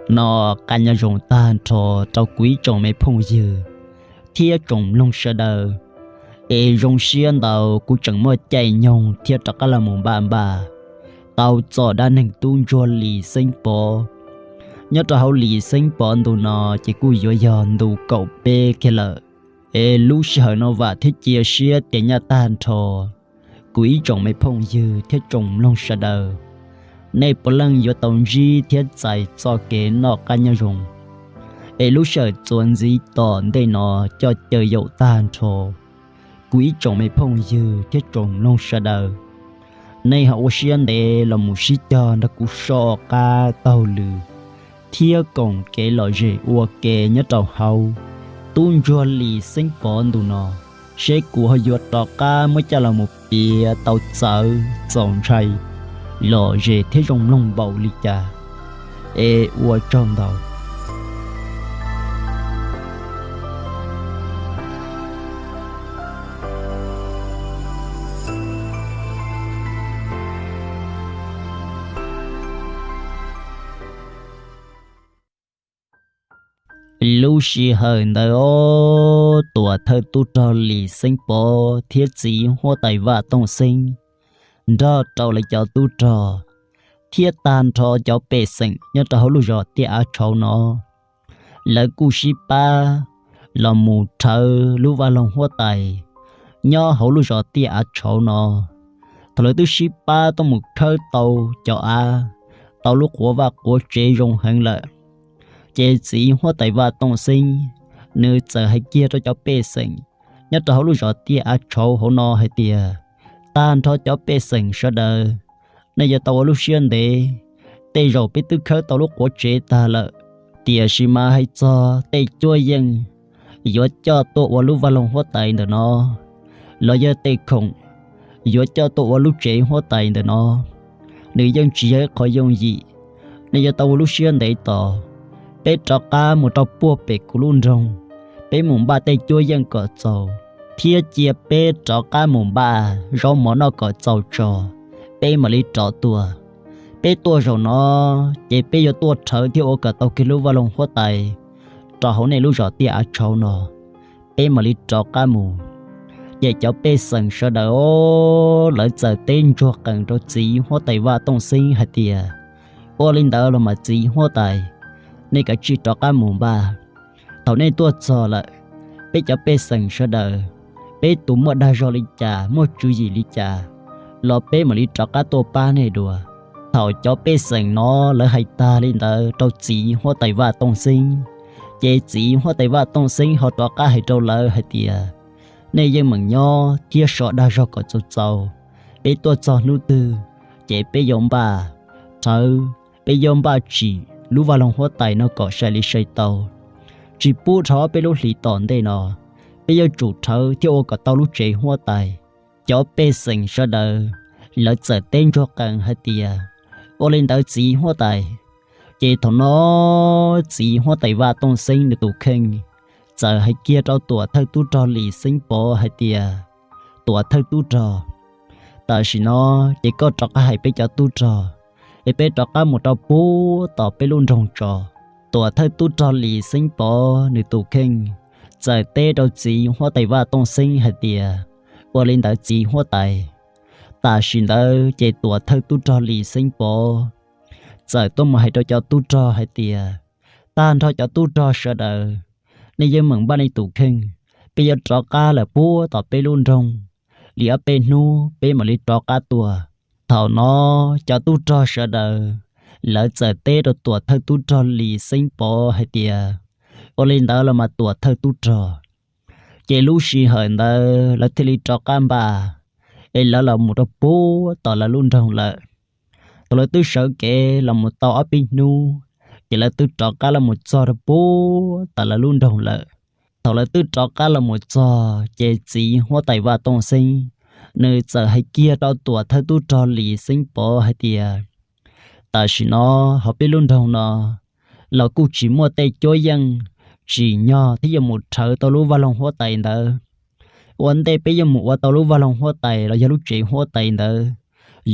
Noj qab nyob zoo tag nrho rau kuv ib tsoom me phooj ywg thiab tsoom mloog sawv daws. Es zoo siab ntau kuv tseem muaj caij nyoog thiab rov qab los mus npaj npaj tau txog dab neeg tub ntsuag Lis Xeeb Pov. Nyob rau hauv Lis Xeeb Pov ntu no ces kuj yuav yog ntu kaum peb kiag lawm. Es lub sij hawm no vam thiab cia siab tias nyaj tag nrho kuv ib tsoom me phooj ywg thiab tsoom mloog sawv daws, nej puav leej yuav tau ntsib thiab txais txoj kev noj qab nyob zoo. Es lub sij hawm txuas ntxiv tom ntej no coj caw yaum tag nrho kuv ib tsoom me phooj ywg thiab tsoom mloog sawv daws, nej ho ua siab ntev los mus sib cog nrog kuv soj qab taug lw thiab koom kev lom zem ua ke nyob rau hauv tub ntsuag Lis Xeeb Pov ntu no, seb kuv ho yuav rov qab muab coj los mus piav tau txawv txaus ntshai, lom zem thiab zoo mloog npaum li cas. Es ua tsaug ntau. Lub sij hawm ntawd os, tuam thawj tub rog Lis Xeeb Pov thiab txiv huab tais Vaj Tooj Xeeb nrog rau lawv cov tub rog thiab tag nrho cov pej xeem nyob rau hauv lub zos Tiaj Av Tshauv no, lawv kuj sib pab los mus rhawv lub vaj loog huab tais nyob hauv lub zos Tiaj Av Tshauv no. Thaum lawv twb sib pab tuaj mus khawb tau cov av, tau lub quav vaj quav tsev zoo heev lawm, ces txiv huab tais Vaj Tooj Xeeb nws txawm hais kiag rau cov pej xeem nyob rau hauv lub zos Tiaj Av Tshauv hauv no hais tias, tag nrho cov pej xeem sawv daws, nej yuav tau ua lub siab ntev. Tej zaum peb twb khawb tau lub quav tsev tag lawm, tiam sis mas hais txog tej cuab yeej yuav coj tuaj ua lub vaj loog huab tais ntawm no, los yog tej khoom yuav coj tuaj ua lub tsev huab tais ntawm no, nws yeej tsis yog ib qho yooj yim. Nej yuav tau ua lub siab ntev tos, peb rov qab mus rau puag pem kuv lub nroog, peb mus npaj tej cuab yeej kom txaus, thiab cia peb rov qab mus npaj zaub mov noj kom txaus tso, peb mam li rov tuaj. Peb tuaj zaum no, ces peb yuav tuaj rhawv thiab ua kom tau kiag lub vaj loog huab tais rau hauv nej lub zos Tiaj Av Tshauv no, peb mam li rov qab mus. Ces cov pej xeem sawv daws os, lawv txawm teb ntsuag qees rau txiv huab tais Vaj Tooj Xeeb hais tias, ua li ntawd los mas txiv huab tais, nej kav tsij rov qab mus npaj. Thaum nej tuaj txog lawm, peb cov pej xeem sawv daws, peb tus muaj dag zog li cas, muaj tswv yim li cas, los peb mam li rov qab tuaj pab nej dua. Thaum cov pej xeem no lawv hais tag li ntawd rau txiv huab tais Vaj Tooj Xeeb, ces txiv huab tais Vaj Tooj Xeeb ho rov qab hais rau lawv hais tias, nej yeej meem nyob thiab so dag zog kom txaus txaus. Peb tuaj txog hnub twg, ces peb yuav npaj rhawv, peb yuav npaj tsim lub vaj loog huab tais no kom sai li sai tau. Tsis pub dhau peb lub hlis tom ntej no, peb yuav tsum rhawv thiab ua kom tau lub tsev huab tais. Cov pej xeem sawv daws, lawv txawm teb ntsuag qees hais tias, ua li ntawd txiv huab tais. Ces thaum no txiv huab tais Vaj Tooj Xeeb nws tus kheej txawm hais kiag rau tuam thawj tub rog Lis Xeeb Pov hais tias, tuam thawj tub rog, tam sim no ces koj rov qab hais peb cov tub rog, es peb rov qab mus rau puag tom peb lub nroog tso. Tuam thawj tub rog Lis Xeeb Pov nws tus kheej txawm teb rau txiv huab tais Vaj Tooj Xeeb hais tias, ua li ntawd txiv huab tais. Tam sim ntawd ces tuam thawj tub rog Lis Xeeb Pov txawm tuaj mus hais rau cov tub rog hais tias, tag nrho cov tub rog sawv daws, nej yeej meem npaj nej tus kheej, peb yuav rov qab lawm puag tom peb lub nroog li ob peb hnub peb mam li rov qab tuaj. Thaum no cov tub rog sawv daws, lawv txawm teb rau tuam thawj tub rog Lis Xeeb Pov hais tias, ua li ntawd los mas tuam thawj tub rog. Ces lub sij hawm ntawd lawv thiaj li rov qab npaj, es lawv los mus rau puag tom lawv lub nroog lawm. Thaum lawv twb sawv kev los mus tau ob peb hnub, ces lawv twb rov qab los mus txog rau puag tom lawv lub nroog lawm. Thaum lawv twb rov qab los mus txog ces txiv huab tais Vaj Tooj Xeeb, nws txawm hais kiag rau tuam thawj tub rog Lis Xeeb Pov hais tias, tam sim no hauv peb lub nroog no los kuj tsis muaj tej cuab yeej tsim nyog thiab yuav mus rhawv tau lub vaj loog huab tais ntawd. Ua ntej peb yuav mus ua tau lub vaj loog huab tais los yog lub tsev huab tais ntawd,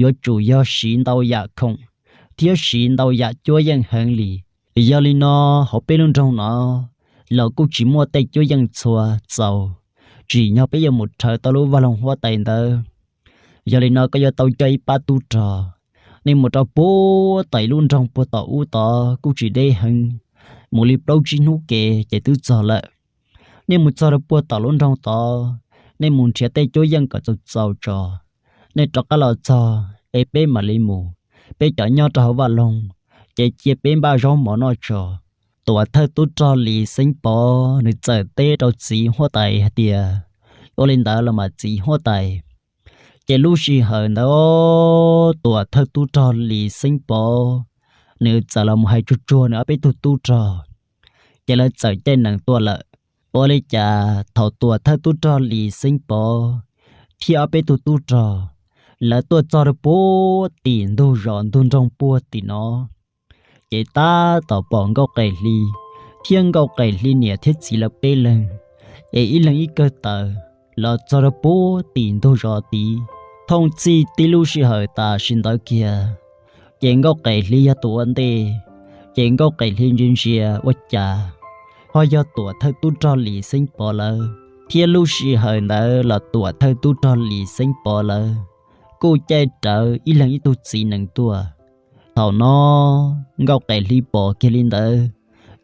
yuav tsum yog siv ntau yam khoom thiab siv ntau yam cuab yeej heev li. Yog li no, hauv peb lub nroog no los kuj tsis muaj tej cuab yeej txhua txaus tsim nyog peb yuav mus rhawv tau lub vaj loog huab tais ntawd. Yog li no koj yuav tau coj ib pab tub rog, nej mus rau puag tom ib lub nroog puag tom ub tod kuj tsis deb heev, mus li plaub tsib hnub kev ces twb txog lawm. Nej mus txog rau puag tom lub nroog tod, nej mus nrhiav tej cuab yeej kom txaus txaus tso, nej rov qab los txog es peb mam li mus. Peb cov nyob rau hauv vaj loog ces cia peb npaj zaub mov noj tso. Tuam thawj tub rog Lis Xeeb Pov nws txawm teb rau txiv huab tais hais tias, Ua li ntawd los mas txiv huab tais. Ces lub sij hawm ntawd tuam thawj tub rog Lis Xeeb Pov nws txawm los mus hais tsuag tsuag nws ob peb tug tub rog, ces lawv txawm caij nees tuaj lawm. Ua li cas thaum tuam thawj tub rog Lis Xeeb Pov thiab ob peb tug tub rog lawv tuaj txog rau puag tim ntug zos ntug nroog puag tim no, ces tab tom pom Nkauj Qe Hli thiab Nkauj Qe Hli niam thiab txiv lawv peb leeg es ib leeg ib kawm taws los txog rau puag tim ntug zos tid. Thooj txhij tib lub sij hawm tam sim ntawd kiag, ces Nkauj Qe Hli yog tus ua ntej, ces Nkauj Qe Hli ntsia ntsia ua cas ho yog tuam thawj tub rog Lis Xeeb Pov lawv, thiab lub sij hawm ntawd los tuam thawj tub rog Lis Xeeb Pov lawv kuj caij rawv ib leeg ib tug txiv nees tuaj. Thaum no Nkauj Qe Hli pom kiag li ntawd,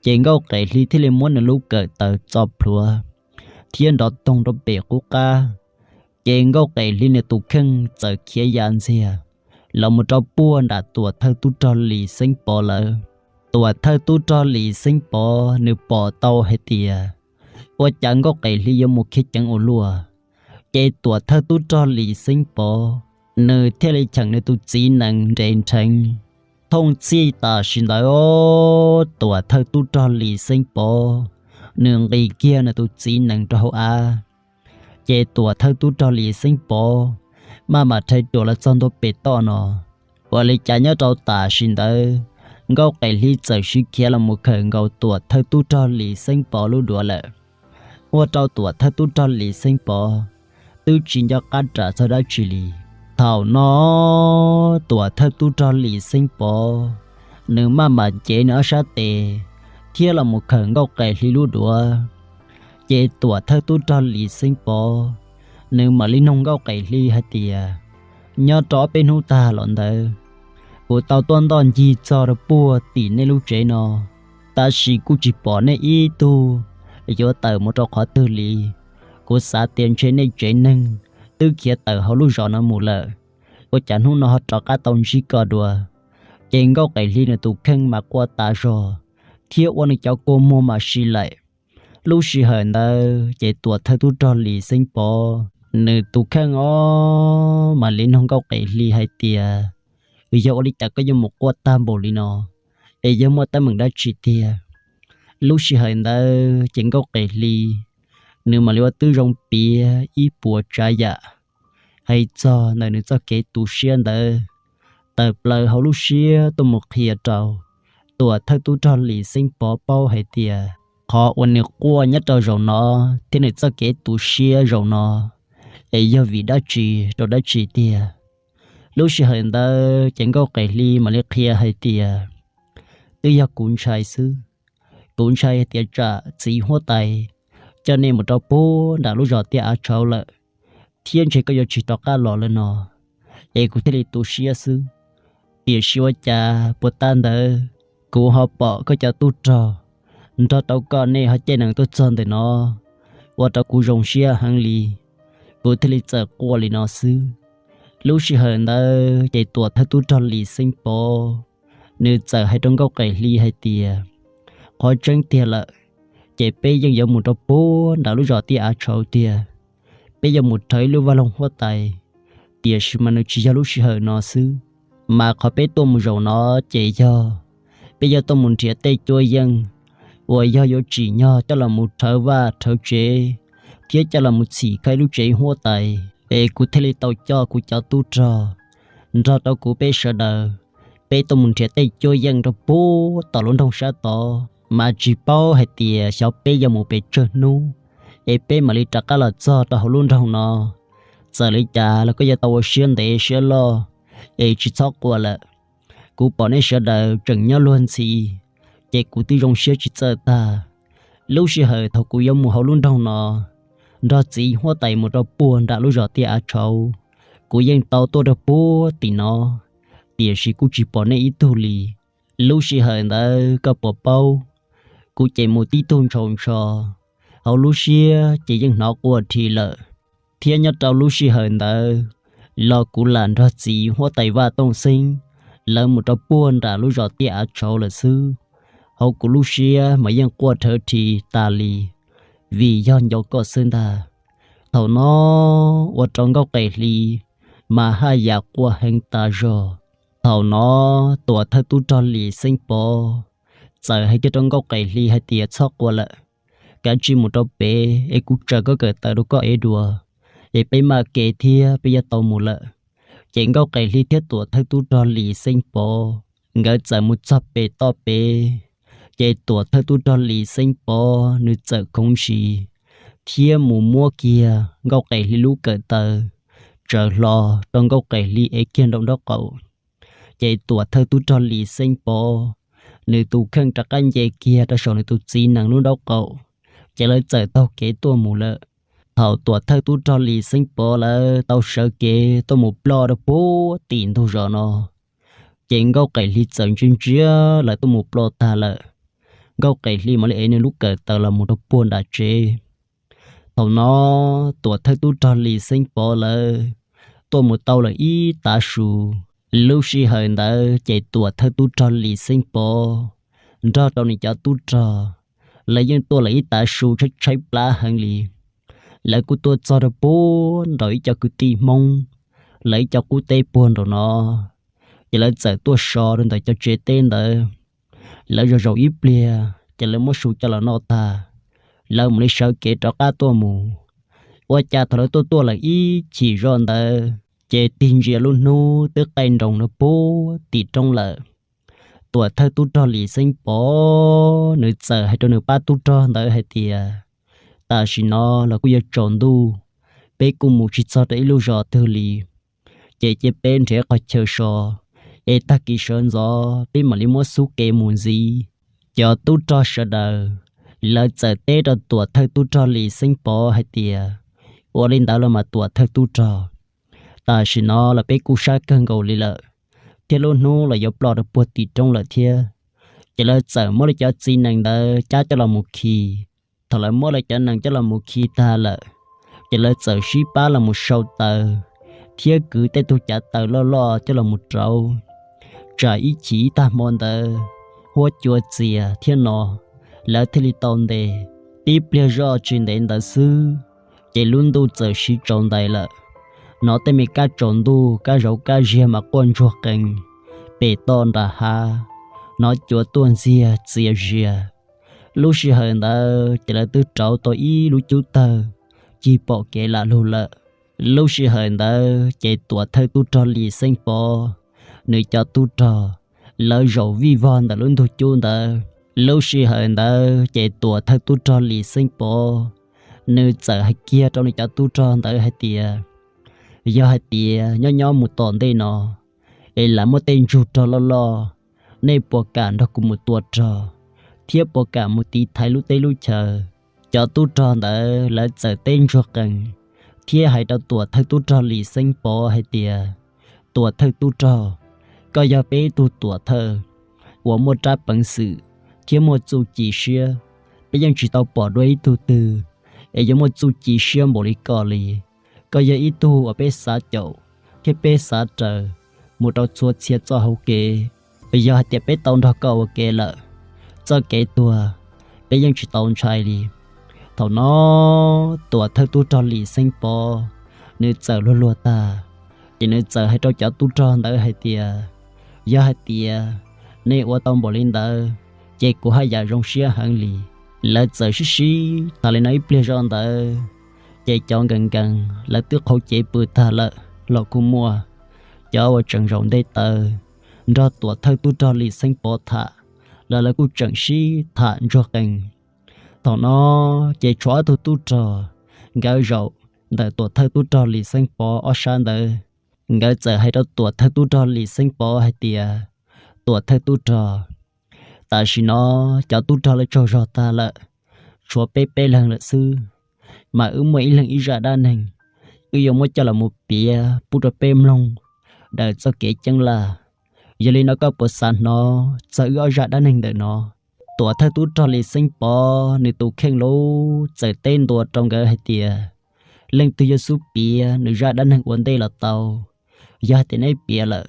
ces Nkauj Qe Hli thiaj li muab nws lub kawm taws txo plhuav thiab nrov toog rau pem qub qab. Ces Nkauj Qe Hli nws tus kheej txawm khiav ya ntxiag los mus rau puag nram tuam thawj tub rog Lis Xeeb Pov lawv. Tuam thawj tub rog Lis Xeeb Pov nws pom tau hais tias ua cas Nkauj Qe Hli yuav mus khiav ceev ua luaj, ces tuam thawj tub rog Lis Xeeb Pov nws thiaj li cheem nws tus txiv nees nres nrheev. Thooj txhij tam sim ntawd tuam thawj tub rog Lis Xeeb Pov nws nqis kiag nws tus txiv nees rau hauv av, ces tuam thawj tub rog Lis Xeeb Pov maj mam rhais ruam los txog ntua pem toj no. Ua li cas nyob rau tam sim ntawd Nkauj Qe Hli txawm sib khiav los mus khawm nkaus tuam thawj tub rog Lis Xeeb Pov lub duav lawm. Ua rau tuam thawj tub rog Lis Xeeb Pov twb tsis nco qab ram txog dab tsi li. Thaum no tuam thawj tub rog Lis Xeeb Pov nws maj mam cev nws ob sab tes thiab los mus khawm Nkauj Qe Hli lub duav. Ces tuam thawj tub rog Lis Xeeb Pov nws mam li nug Nkauj Qe Hli hais tias, Nyob rau ob peb hnub tag los ntawd, kuv tau tuaj ntoj ncig txog rau puag tim nej lub tsev no, tab sis kuj tsis pom nej ib tug yuav tawm mus rau qhov twg li. Kuv xav tias ntshe nej tsev neeg twb khiav tawm hauv lub zos no mus lawm, ua cas hnub no ho rov qab tau ntsib koj dua? Ces Nkauj Qe Hli nws tus kheej mas quaj tas zog thiab ua nws cov kua muag mas si laim. Lub sij hawm ntawd ces tuam thawj tub rog Lis Xeeb Pov nws tus kheej os mam li nug Nkauj Qe Hli hais tias, Yog ua li cas koj yuav mus quaj tag npaum li no, es yog muaj teeb meem dab tsi tiag? Lub sij hawm ntawd ces Nkauj Qe Hli nws mam li ua tib zoo piav ib puas tsav yam hais txog ntawm nws txoj kev tu siab ntawd tawm plaws hauv lub siab tuaj mus qhia rau tuam thawj tub rog Lis Xeeb Pov paub hais tias qhov uas nws quaj nyob rau zaum no thiab nws txoj kev tu siab zaum no es yog vim dab tsi rau dab tsi tiag. Lub sij hawm ntawd ces Nkauj Qe Hli mam li qhia hais tias, Twb yog kuv ntshai xwb. Kuv ntshai hais tias tsam txiv huab tais coj nej mus rau puag nram lub zos Tiaj Av Tshauv lawm, thiab ntshe koj yuav tsis rov qab los lawm no, es kuv thiaj li tu siab xwb. Tiam sis ua cas puag ta ntawd kuv ho pom koj cov tub rog nrog rau koj nej ho caij nees tuaj txog ntawm no, ua rau kuv zoo siab heev li, kuv thiaj li txawm quaj li no xwb. Lub sij hawm ntawd ces tuam thawj tub rog Lis Xeeb Pov nws txawm hais rau Nkauj Qe Hli hais tias, Qhov tseeb tiag lawm, ces peb yeej yuav mus rau puag nram lub zos Tiaj Av Tshauv tiag. Peb yuav mus rhawv ib lub vaj loog huab tais, tiam sis mas nws tsis yog lub sij hawm no xwb. Mas qhov peb tuaj mus zaum no ces yog peb yuav tuaj mus nrhiav tej cuab yeej uas yog yuav tsim nyog coj los mus rhawv vaj rhawv tsev thiab coj los mus txhim kho ib lub tsev huab tais, es kuv thiaj li tau coj kuv cov tub rog nrog rau kuv peb sawv daws, peb tuaj mus nrhiav tej cuab yeej rau puag tom lub nroog sab tod, mas tsis paub hais tias xyov peb yuav mus pes tsawg hnub es peb mam li rov qab los txog rau hauv lub nroog no. Txawm li cas los koj yuav tau ua siab ntev siab loj es tsis txhob quaj lawm. Kuv pom nej sawv daws tseem nyob luag ntxhi, ces kuv twb zoo siab tsis txawj tag. Lub sij hawm thaum kuv yuav mus hauv lub nroog no, nrog txiv huab tais mus rau puag nram lub zos Tiaj Av Tshauv, kuv yeej tau tuaj rau puag tim no, tiam sis kuj tsis pom nej ib tug li. Lub sij hawm ntawd koj puas paub, kuv ces mus tib tug ntshaus ntsho, hauv lub siab ces yeej hnov quaj rhi lawm. Thiab nyob rau lub sij hawm ntawd los kuv lam nrog txiv huab tais Vaj Tooj Xeeb lawv mus rau puag nram lub zos Tiaj Av Tshauv lawm xwb. Hauv kuv lub siab mas yeej quaj rhawv rhi tas li, vim yog nco koj xwb ntag. Thaum no ua rau Nkauj Qe Hli mas haj yam quaj heev tas zog. Thaum no Tuam Thawj Tub Rog Lis Xeeb Pov txawm hais kiag rau Nkauj Qe Hli hais tias, Txhob quaj lawm, kav tsij mus rau pem es kuv tsaws koj kawm taws rau koj ev dua, es peb maj kev thiab peb yuav tau mus lawm. Ces Nkauj Qe Hli thiab Tuam Thawj Tub Rog Lis Xeeb Pov nkawd txawm mus txog pem toj pem, ces Tuam Thawj Tub Rog Lis Xeeb Pov nws txawm khoov ntshis thiab mus muab kiag Nkauj Qe Hli lub kawm taws tsaws hlo rau Nkauj Qe Hli ev kiag nraum nraub qaum. Ces Tuam Thawj Tub Rog Lis Xeeb Pov nws tus kheej rov qab nce kiag rau saum nws tus txiv nees lub nraub qaum, ces lawv txawm taug kev tuaj mus lawm. Thaum Tuam Thawj Tub Rog Lis Xeeb Pov lawv tau sawv kev tuaj mus ploj rau puag tim ntug zos no, ces Nkauj Qe Hli txawm ntsia ntsia lawv tuaj mus ploj tag lawm, Nkauj Qe Hli mam li ev nws lub kawm taws los mus rau puag nram tsev. Thaum no Tuam Thawj Tub Rog Lis Xeeb Pov lawv tuaj mus tau lawm ib tav su. Lub sij hawm ntawd ces Tuam Thawj Tub Rog Lis Xeeb Pov nrog rau nws cov tub rog, lawv yeej tuaj lawm ib tav su tshaib tshaib plab heev li. Lawv kuj tuaj txog rau puag nraum ib co kwv tij Hmoob, lawv ib co qub teb puag nraum no, ces lawv txawm tuaj so rau ntawm cov tsev teb ntawd. Lawv zaum zaum ib pliag ces lawv muab su coj los noj tag, lawv mam li sawv kev rov qab tuaj mus. Ua cas thaum lawv tuaj tuaj lawm ib chim zoj ntawd, ces tig ntsia lub hnub twb qaij nroos rau puag tim roob lawm. Tuam Thawj Tub Rog Lis Xeeb Pov nws txawm hais rau nws pab tub rog ntawd hais tias, Tam sim no los kuj yuav tsaus ntuj, peb kuj mus tsis txog rau ib lub zos twg li, ces cia peb nrhiav qhov chaw so, es tag kis sawv ntxov peb mam li muab xub kev mus ntxiv. Cov tub rog sawv daws lawv txawm teb rau Tuam Thawj Tub Rog Lis Xeeb Pov hais tias, Ua li ntawd los mas Tuam Thawj Tub Rog, tam sim no los peb kuj sab kawg nkaus li lawm, thiab lub hnub los yuav ploj rau puag tim roob lawm thiab. Ces lawv txawm muab lawv cov txiv nees ntawd cab coj los mus khi. Thaum lawv muab lawv cov nees coj los mus khi tag lawm, ces lawv txawm sib pab los mus sau taws thiab kwv tej tug cav taws loj loj coj los mus rauv. Tsam ib chim ib tag hmo ntawd huab cua txias thiab no, lawv thiaj li tau ntes. Tib pliag zoj tsis ntev ntawd xwb, ces lub ntuj txawm siv tsaus ntais lawm. Hnov tej me kab tsaus ntuj kab zauv kab ziag mas quaj ntsuag qees pem toj nram hav, hnov cua tuaj ntxiag txias zias. Lub sij hawm ntawd ces lawv twb rauv tau ib lub cub tawg cig pom kev lam lug lawm. Lub sij hawm ntawd ces Tuam Thawj Tub Rog Lis Xeeb Pov nws cov tub rog lawv zaum vij vog ntawm lub ntug cub ntawd. Lub sij hawm ntawd ces Tuam Thawj Tub Rog Lis Xeeb Pov nws txawm hais kiag rau nws cov tub rog ntawd hais tias, Yog hais tias nyob nyob mus tom ntej no es lam muaj tej ntsug rog loj loj, nej puas kam nrog kuv mus tua rog thiab puas kam mus tiv thaiv lub teb lub chaw? Cov tub rog ntawd lawv txawm teb ntsuag qees thiab hais rau Tuam Thawj Tub Rog Lis Xeeb Pov hais tias, Tuam Thawj Tub Rog, koj yog peb ib tug tuam thawj uas muaj rab peev xwm thiab muaj txuj ci siab. Peb yeej tsis tau pom dua ib tug twg es yuav muaj txuj ci siab npaum li koj li. Koj yog ib tug uas peb xav caum thiab peb xav raws mus rau txhua txhia txoj hauv kev. Yog hais tias peb tau nrog koj ua ke lawm, txoj kev tuag peb yeej tsis tau ntshai li. Thaum no Tuam Thawj Tub Rog Lis Xeeb Pov nws txawm luag luag tag, ces nws txawm hais rau cov tub rog ntawd hais tias, Yog hais tias nej ua tau npaum li ntawd ces kuv haj yam zoo siab heev li. Lawv txawm sib sib tham li no ib pliag zoj ntawd, ces cov nkees nkees lawv twb qhauv cev pw tag lawm los kuj muaj. Cov uas tseem zaum nte taw nrog Tuam Thawj Tub Rog Lis Xeeb Pov tham los lawv kuj tseem sib tham ntsuag qees. Thaum no ces tshuav ob tug tub rog, nkawd zaum ntawm Tuam Thawj Tub Rog Lis Xeeb Pov ob sab ntawd. Nkawd txawm hais rau Tuam Thawj Tub Rog Lis Xeeb Pov hais tias, Tuam Thawj Tub Rog, Tam sim no cov tub rog lawv tsaug zog tag lawm, tshuav peb peb leeg lawm xwb, mas wb muaj ib leeg ib zaj dab neeg, wb yuav muab coj los mus piav pub rau peb mloog daws txoj kev ceeb laj. Yog li no koj puas xav hnov txog wb ob zaj dab neeg ntawm no? Tuam thawj tub rog Lis Xeeb Pov nws tus kheej lub txawm teb ntua rau nkawd hais tias, leej twg yuav xub piav nws zaj dab neeg ua ntej los tau. Yog hais tias neb piav lawm,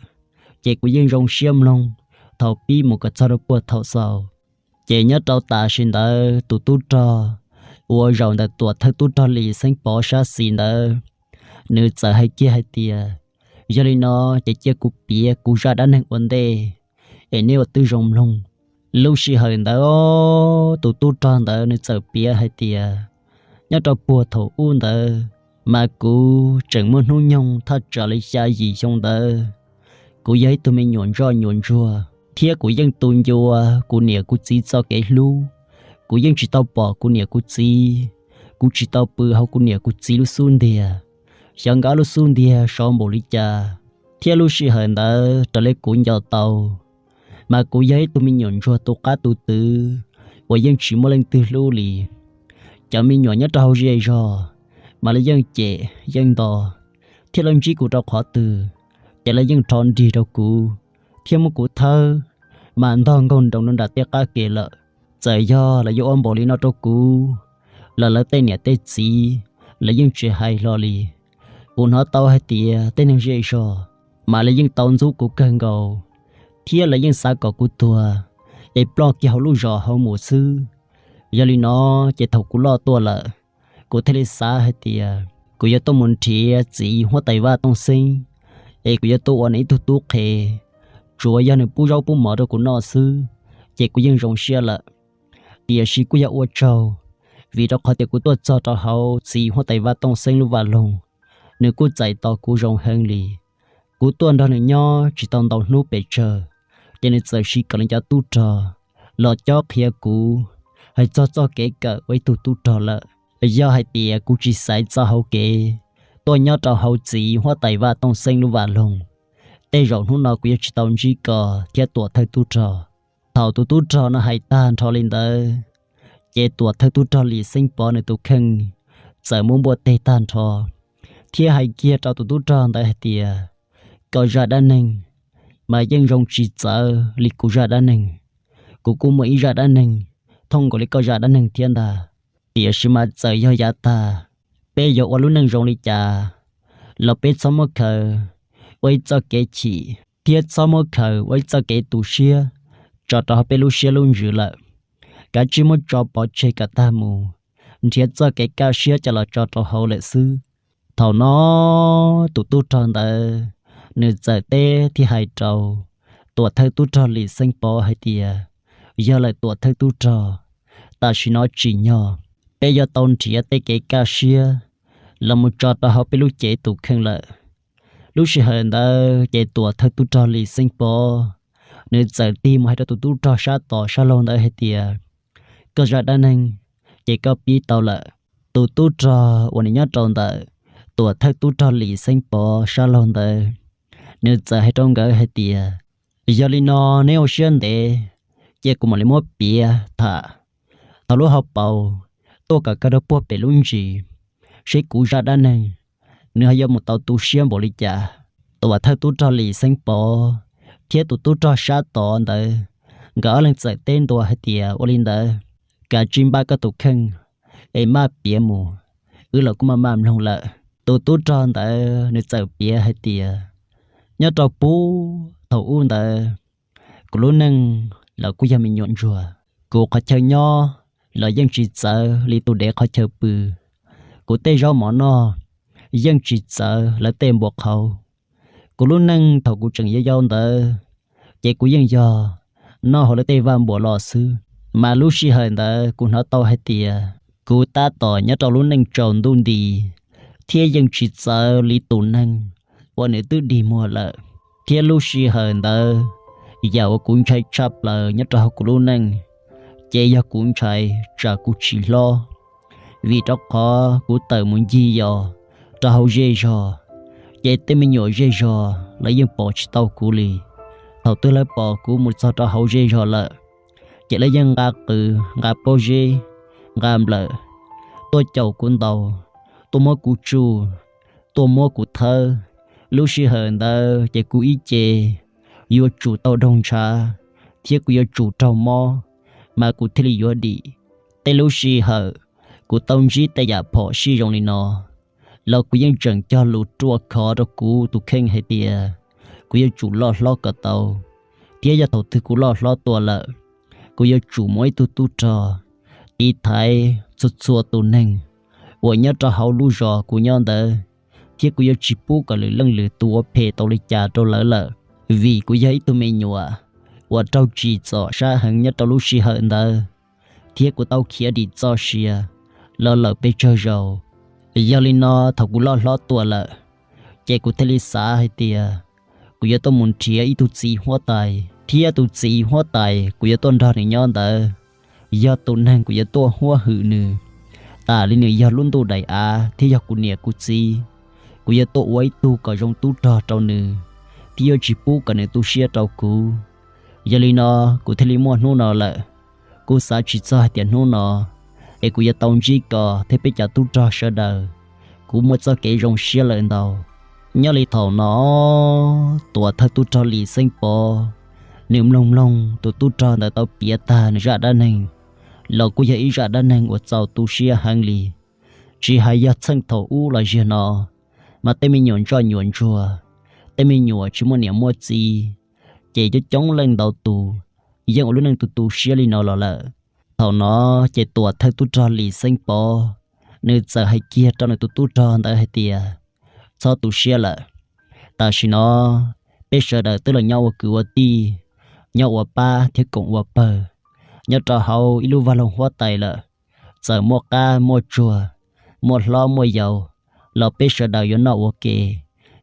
ces kuv yeej zoo siab mloog thaum pib mus kom txog rau puag thaum xaus. Ces nyob rau tam sim ntawd tus tub rog uas zaum ntawm tuam thawj tub rog Lis Xeeb Pov sab xis ntawd, nws txawm hais kiag hais tias, yog li no ces cia kuv piav kuv zaj dab neeg ua ntej, es neb ua tib zoo mloog. Lub sij hawm ntawd tus tub rog ntawd nws txawm piav hais tias, nyob rau puag thaum ub ntawd, mas kuv tseem muaj hnub nyoog thaj tsam li xya yim xyoo ntawd. Kuv yog ib tug me nyuam ntsoj nyuam ntsuag thiab kuv yeej tu ncua kuv niam kuv txiv txoj kev hlub. Kuv yeej tsis tau pom kuv niam kuv txiv, kuv tsis tau pw hauv kuv niam kuv txiv lub xub ntiag, xyov nkawd ob lub xub ntiag sov npaum li cas. Thiab lub sij hawm ntawd raws li kuv nco tau, mas kuv yog ib tug me nyuam ntsuag tu qab tu twv uas yeej tsis muaj leej twg hlub li. Cov me nyuam nyob rau hauv zej zog mas lawv yeej cem yeej nto, thiab lawv ntsib kuv rau qhov twg, ces lawv yeej rho nrig rau kuv thiab muab kuv thawb mas ntog nkaug nroos rau nram tej qab ke lawm. Txawm yog lawv yuav ua npaum li no rau kuv los lawv tej niam tej txiv lawv yeej tsis hais hlo li. Kuv hnov tau hais tias tej neeg zej zog mas lawv yeej tau ntxub kuv kawg nkaus, thiab lawv yeej xav kom kuv tuag es ploj kiag hauv lub zos hauv mus xwb. Yog li no ces thaum kuv loj tuaj lawm, kuv thiaj li xav hais tias kuv yuav tuaj mus nrhiav txiv huab tais vaj Tooj Xeeb, es kuv yuav tuaj ua nws ib tug tub qhe. Tsuas yog nws pub zaub pub mov rau kuv noj xwb, ces kuv yeej zoo siab lawm. Tiam sis kuj yog ua tsaug, vim rau qhov tias kuv tuaj txog rau hauv txiv huab tais vaj Tooj Xeeb lub vaj loog, nws kuj txais tos kuv zoo heev li. Kuv tuaj nrog nws nyob tsis tau ntau hnub pes tsawg, ces nws txawm siv kom nws cov tub rog los cob qhia kuv hais txog txoj kev kawm ua ib tug tub rog lawm. Yog hais tias kuv tsis xaiv txoj hauv kev tuaj nyob rau hauv txiv huab tais vaj Tooj Xeeb lub vaj loog, tej zaum hnub no kuv yuav tsis tau ntsib koj thiab tuam thawj tub rog. Thaum tus tub rog no hais tag nrho li ntawd, ces tuam thawj tub rog Lis Xeeb Pov nws tus kheej txawm muab npuaj teg tag nrho, thiab hais kiag rau tus tub rog ntawd hais tias, koj zaj dab neeg mas yeej zoo tsis txawv li kuv zaj dab neeg. Kuv kuj muaj ib zaj dab neeg thooj nkaus li koj zaj dab neeg thiab ntag, tiam sis mas txawm yog yav tag peb yuav ua lub neej zoo li cas los peb txhob muab khaws ua ib txoj kev chim thiab txhob muab khaws ua ib txoj kev tu siab tso rau hauv peb lub siab lub ntsws lawm. Kav tsij muab tso pov tseg kom tag mus, nrhiav txoj kev kaj siab coj los tso rau hauv lawm xwb. Thaum no tus tub rog ntawd nws txawm teb thiab hais rau tuam thawj tub rog Lis Xeeb Pov hais tias, yog lawm tuam thawj tub rog, tam sim no tsim nyog peb yuav tau nrhiav tej kev kaj siab los mus tso rau hauv peb lub cev tus kheej lawm. Lub sij hawm ntawd ces tuam thawj tub rog Lis Xeeb Pov nws txawm tig mus hais rau tus tub rog sab tom sab laug ntawd hais tias, koj zaj dab neeg ces koj pib tau lawm. Tus tub rog uas nws nyob rau ntawm tuam thawj tub rog Lis Xeeb Pov sab laug ntawd, nws txawm hais rau nkawd hais tias, yog li no neb ua siab ntev, cia kuv mam li muab piav tham tau lub hauv paus tuaj kom kawg rau puag pem lub ntsis, seb kuv zaj dab neeg nws ho yuav mus tau tu siab npaum li cas. Tuam thawj tub rog Lis Xeeb Pov thiab tus tub rog sab tod ntawd, nkawd ob leeg txawm teb ntua hais tias, ua li ntawd, kav tsij npaj koj tus kheej es maj piav mus, wb los kuj maj maj mloog lawm. Tus tub rog ntawd nws txawm piav hais tias, nyob rau puag thaum ub ntawd, kuv lub neej los kuj yog me nyuam ntsuag. Kuv qhov chaw nyob los yeej tsis txawv li tus dev qhov chaw pw. Kuv tej zaub mov noj yeej tsis txawv lawv tej npua qhauv. Kuv lub neej thaum kuv tseem yau yau ntawd, ces kuv yeej yog noj hauv lawv tej vaj npua los xwb. Mas lub sij hawm ntawd kuv hnov tau hais tias kuv tab tom nyob rau lub neej tsaus ntuj nti thiab yeej tsis txawv li tus neeg uas nws twb dig muag lawm. Thiab lub sij hawm ntawd, yam uas kuv ntshai tshaj plaws nyob rau hauv kuv lub neej, ces yog kuv ntshai tsam kuv tsis hlob, vim rau qhov kuv tawm mus ncig yos rau hauv zej zog, ces tej me nyuam zej zog lawv yeej pom tsis tau kuv li. Thaum twg lawv pom kuv mus txog rau hauv zej zog lawm, ces lawv yeej nqa qws, nqa pob zeb, nqa nplawm tuaj caum kuv ntaus, tuaj muab kuv tsuj, tuaj muab kuv thawb. Lub sij hawm ntawd ces kuv ib ce yuav tsum tau doog ntshav thiab kuv yuav tsum raug mob, mas kuv thiaj li yuav dim. Tej lub sij hawm kuv tau ntsib tej yam phom sij zoo li no los kuv yeej tseem cog lus ruaj khov rau kuv tus kheej hais tias kuv yuav tsum loj hlob kom tau, thiab yog thaum twg kuv loj hlob tuaj lawm, kuv yuav tsum muaj ib tug tub rog tiv thaiv txhua txhua tus neeg uas nyob rau hauv lub zos kuv nyob ntawd, thiab kuv yuav tsis pub kom lwm leej lwm tus ua phem tau li cas rau lawv lawm, vim kuv yog ib tug me nyuam uas raug tsim txom sab heev nyob rau lub sij hawm ntawd, thiab kuv tau khiav dim txoj sia los lawm pes tsawg zaus. Yog li no thaum kuv loj hlob tuaj lawm, ces kuv thiaj li xav hais tias kuv yuav tuaj mus nrhiav ib tug txiv huab tais, thiab tus txiv huab tais kuv yuav tuaj nrog nws nyob ntawd, yog tus neeg kuv yuav tuaj huab hwm nws. Tas li nws yog lub ntuj daim av thiab yog kuv niam kuv txiv, kuv yuav tuaj ua ib tug kom zoo tub rog rau nws, thiab yuav tsis pub kom nws tu siab rau kuv. Yog li no kuv thiaj li muaj hnub no lawm. Kuv xav tsis txog hais tias hnub no es kuv yuav tau ntsib koj thiab peb cov tub rog sawv daws. Kuv muaj txoj kev zoo siab lawm ntau. Nyob li thaum no, tuam thawj tub rog Lis Xeeb Pov, nws mloog mloog tus tub rog ntawd tau piav tag nws zaj dab neeg los kuj yog ib zaj dab neeg uas txaus tu siab heev li. Tsis hais yog txheej thaum ub los ziag no, mas tej me nyuam ntsoj nyuam ntsuag, tej me nyuam tsis muaj niam muaj txiv, ces coob coob leej ntau tus yeej ua lub neej tu tu siab li no los lawm. Thaum no ces tuam thawj tub rog Lis Xeeb Pov, nws txawm hais kiag rau nws tus tub rog ntawd hais tias, txhob tu siab lawm. Tam sim no peb sawv daws twb los nyob ua kwv ua tij, nyob ua pab thiab koom ua pawg nyob rau hauv ib lub vaj loog huab tais lawm. Txawm muaj qab muaj tsuag, muaj hlob muaj yau, los peb sawv daws yuav noj ua ke,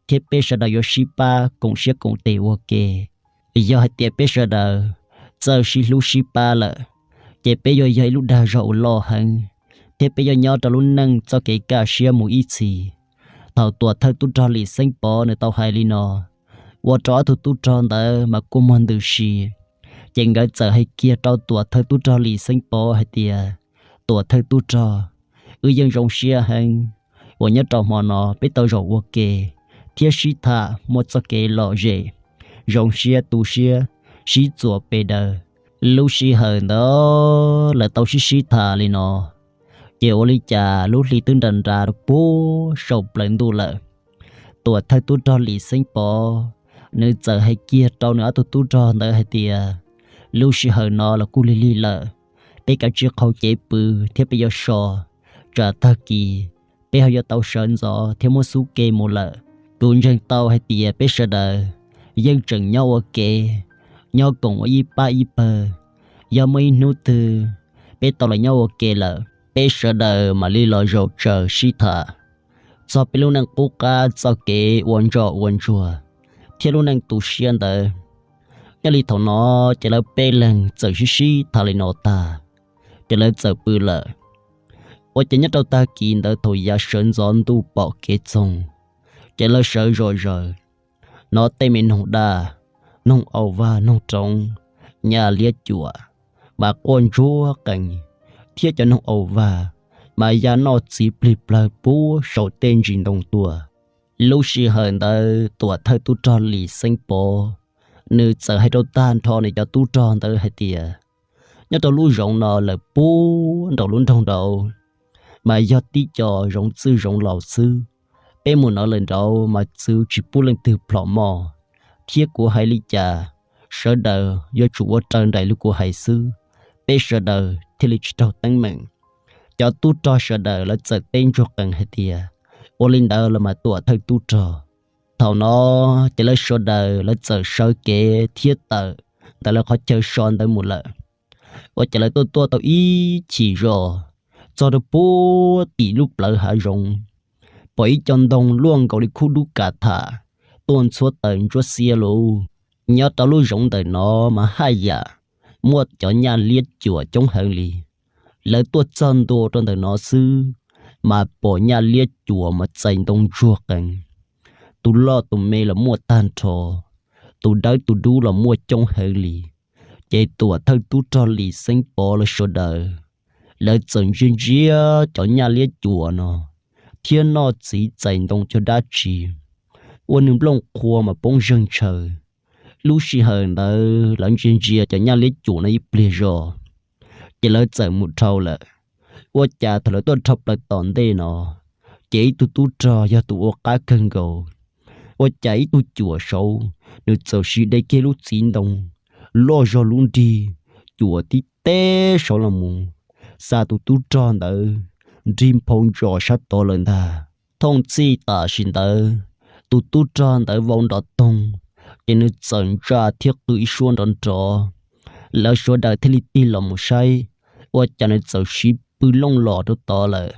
thiab peb sawv daws yuav sib pab koom siab koom tes ua ke. Yog hais tias peb sawv daws txawj sib hlub sib pab lawm, ces peb yuav yog ib lub dag zog uas loj heev, thiab peb yuav nyob rau lub neej txoj kev kaj siab mus ib txhis. Thaum tuam thawj tub rog Lis Xeeb Pov nws tau hais li no, ua rau ob tug tub rog ntawd mas kua muag ntws si. Ces nkawd txawm hais kiag rau tuam thawj tub rog Lis Xeeb Pov hais tias, tuam thawj tub rog, wb yeej zoo siab heev uas nyob rau hmo no peb tau zaum ua ke thiab sib tham muaj txoj kev lom zem, zoo siab tu siab, sib txuas pes daws. Lub sij hawm ntawd lawv tau sib sib tham li no, ces ua li cas lub hli twb nra nra rau puag saum plaws ntuj lawm. Tuam thawj tub rog Lis Xeeb Pov, nws txawm hais kiag rau nws ob tug tub rog ntawd hais tias, lub sij hawm no los kuj lig lig lawm, peb kav tsij qhau cev pw thiab peb yuav so, tsam tag kis peb ho yuav tau sawv ntxov thiab muab xub ke mus lawm. Kuv ntseeg tau hais tias peb sawv daws yeej tseem nyob ua ke, nyob koom ua ib pab ib pawg. Yog muaj ib hnub twg peb tau los nyob ua ke lawm, peb sawv daws mam li los zaum tsaws sib tham txog peb lub neej qub qab txoj kev ua ntsoj ua ntsuag thiab lub neej tu siab ntawd. Nyob li thaum no, ces lawv peb leeg txawm sib sib tham li no tag, ces lawv txawm pw lawm. Ua ces nyob rau tag kis ntawd thaum yav sawv ntxov ntuj pom kev txoog, ces lawv sawv zom zaws, hnov tej me noog daj, noog au vag noog roov, nyaj liab cuam mas quaj ntsuag qees, thiab cov noog au vag mas ya noj txiv plig plawg puag saum tej ntsis ntoo tuaj. Lub sij hawm ntawd tuam thawj tub rog Lis Xeeb Pov, nws txawm hais rau tag nrho nws cov tub rog ntawd hais tias, nyob rau lub zoov no lawm puag nraum lub nroog nraud mas yog tib co zoov txwj zoov laus xwb. Peb mus no lawm nraud mas txwv tsis pub leej twg plhom moj, thiab kuv hais li cas sawv daws yuav tsum ua raws nraim li kuv hais xwb, peb sawv daws thiaj li tsis raug teeb meem. Cov tub rog sawv daws lawv txawm teb ntsuag qees hais tias, ua li ntawd los mas tuam thawj tub rog. Thaum no, ces lawv sawv daws lawv txawm sawv kev thiab tawm ntawm lawv qhov chaw so ntawd mus lawm. Ua ces lawv tuaj tuaj tau ib chim zos, txog rau puag tim lub plawv hav zoov, pom ib co ntoo luaj nkaus li khub dub kam tham tuaj ntxhuab taws ntsuab xiab lug. Nyob rau lub zoov ntawm no mas haj yam muaj cov nyaj liab cuam coob heev li. Lawv tuaj txog ntua rau ntawm no xwb, mas pom nyaj liab cuam mas txais ntoo ntsuag qees. Tus loj tus me los muaj tag nrho, tus dawb tus dub los muaj coob heev li. Ces Tuam Thawj Tub Rog Lis Xeeb Pov lawv sawv daws, lawv txawm ntsia ntsia cov nyaj liab cuam no thiab noj txiv txais ntoo cog dab tsi, ua nws nplooj qhuav mas poob zeeg ntshaw. Lub sij hawm ntawd lawv ntsia ntsia cov nyaj liab cuam no ib pliag zog, ces lawv txawm mus dhau lawm. Ua cas thaum lawv tuaj dhau plaws tom ntej no, ces ib tug tub rog yog tus ua qab kawg nkaus. Ua cas ib tug cuam saud nws txawm siv de kiag lub txiv ntoo loj zog lub nrig cuam tib teb saud los mus, xa tus tub rog ntawd nrig nphau ntsos sab tod lawm ntag. Thooj txhij tam sim ntawd, tus tub rog ntawd vau nrov toog, ces nws txawm ntsa thiab qw ib suab nrov nrov. Lawv sawv daws thiaj li tig los mus saib, ua cas nws txawm siv pw looj los rau tod lawm.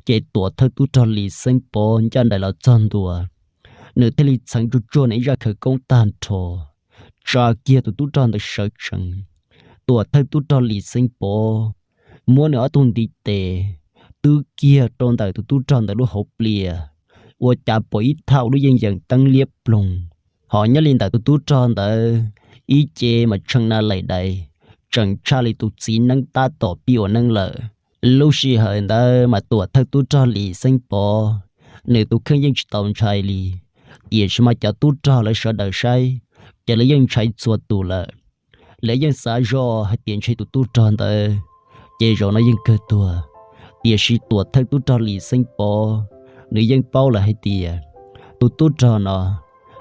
Ces Tuam Thawj Tub Rog Lis Xeeb Pov ncaj nraim los txog ntua, nws thiaj li txheev tsuag tsuag nws ib zaj khawv koob tag nrho, tsa kiag tus tub rog ntawd sawv tsees. Tuam Thawj Tub Rog Lis Xeeb Pov muab nws ob tug ntiv tes twb kiag rau ntawm tus tub rog ntawd lub hauv plias, ua cas pom ib thaj lub yeej yeem teeb liab ploog. Ho nyob li ntawm tus tub rog ntawd, ib ce mas tshee na laim dais, tseem tshaj li tus txiv neeb tab tom pib ua neeb lawm. Lub sij hawm ntawd mas Tuam Thawj Tub Rog Lis Xeeb Pov, nws tus kheej yeej tsis tau ntshai li, tiam sis mas cov tub rog lawv sawv daws saib, ces lawv yeej ntshai txhua tus lawm. Lawv yeej xav zoj hais tias ntshe tus tub rog ntawd ces zaum no yeej kawg tuag. Tiam sis Tuam Thawj Tub Rog Lis Xeeb Pov, nws yeej paub lawm hais tias tus tub rog no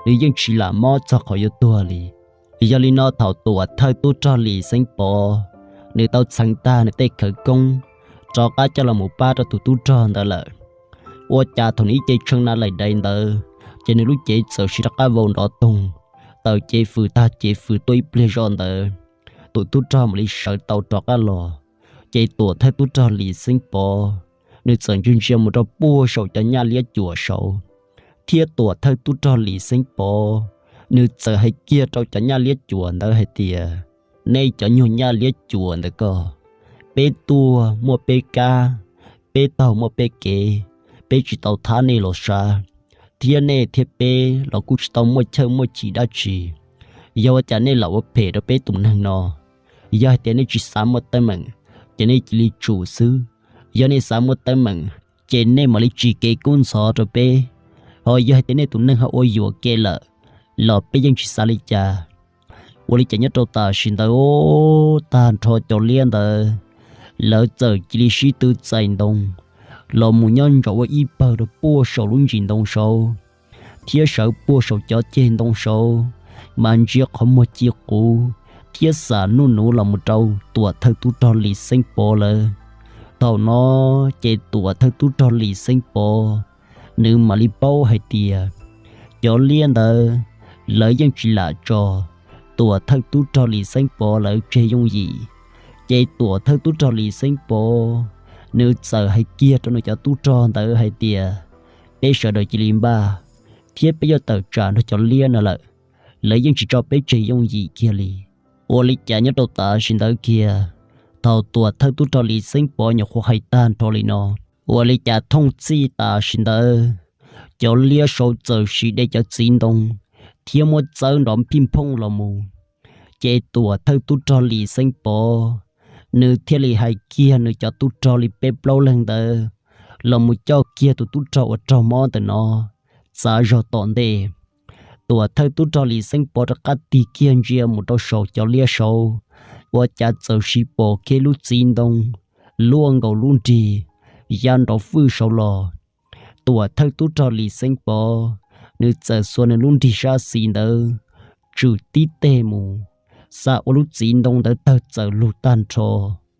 nws yeej tsis lam mob txog qhov yuav tuag li. Yog li no thaum Tuam Thawj Tub Rog Lis Xeeb Pov, nws tau txheev tag nws tej khawv koob rov qab coj los mus pab rau tus tub rog ntawd lawm, ua cas thaum nws ib ce tshee na laim dais ntawd, ces nws lub cev txawm siv rov qab vau nrov toog, tawm cev fws tag cev fws tuaj ib pliag zoj ntawd, tus tub rog mam li sawv tau rov qab los. Ces Tuam Thawj Tub Rog Lis Xeeb Pov, nws txawm ntsia ntsia mus rau puag saum cov nyaj liab cuam saud, thiab Tuam Thawj Tub Rog Lis Xeeb Pov, nws txawm hais kiag rau cov nyaj liab cuam ntawd hais tias, nej cov nyuag nyaj liab cuam ntawd ko, peb tuaj muaj peb kab, peb taug muaj peb kev, peb tsis tau thab nej los sav, thiab nej thiab peb los kuj tsis tau muaj chawj muaj chim dab tsi. Yog ua cas nej lam ua phem rau peb tus neeg no? Yog hais tias nej tsis xav muaj teeb meem, ces nej cia li tsum xwb. Yog nej xav muaj teeb meem, ces nej mam li tsim kev kub ntxhov rau peb. Ho yog hais tias nej tus neeg ho ua yuam kev lawm, los peb yeej tsis xav li cas. Ua li cas nyob rau tam sim ntawd, tag nrho cov liab ntawd, lawv txawm cia li sib tw txais ntoo los mus nyob ntsoov ua ib pawg rau puag saum lub ntsis ntoo saud, thiab sawv puag saum cov ceg ntoo saud, mas ntsia qhov muag ci quv thiab xam nuj nuv los mus rau Tuam Thawj Tub Rog Lis Xeeb Pov lawm. Thaum no ces Tuam Thawj Tub Rog Lis Xeeb Pov, nws mam li paub hais tias cov liab ntawd, lawv yeej tsis lam tso Tuam Thawj Tub Rog Lis Xeeb Pov lawv tseg yooj yim. Ces Tuam Thawj Tub Rog Lis Xeeb Pov, nws txawm hais kiag rau nws cov tub rog ntawd hais tias, peb sawv daws cia li npaj, thiab peb yuav tawm tsam nrog cov liab no lawm, lawv yeej tsis tso peb tseg yooj yim kiag li. Ua li cas nyob rau tam sim ntawd kiag, thaum Tuam Thawj Tub Rog Lis Xeeb Pov nyuam qhuav hais tag nrho li no, ua li cas thooj txhij tam sim ntawd, cov liab saud txawm siv de cov txiv ntoo thiab muab txawb nrov phij phooj los mus. Ces Tuam Thawj Tub Rog Lis Xeeb Pov, nws thiaj li hais kiag nws cov tub rog li peb plaub leeg ntawd los mus coj kiag tus tub rog uas raug mob ntawm no txav zog tom ntej. Tuam Thawj Tub Rog Lis Xeeb Pov rov qab tig kiag ntsia mus rau saum cov liab saud, ua cas txawm siv pom kiag lub txiv ntoo luaj nkaus lub nrig ya nrov fwj saud los. Tuam Thawj Tub Rog Lis Xeeb Pov, nws txawm xuas nws lub nrig sab xis ntawd tswm tib teg mus, xa ua lub txiv ntoo ntawd tawg txawm lug tag nrho.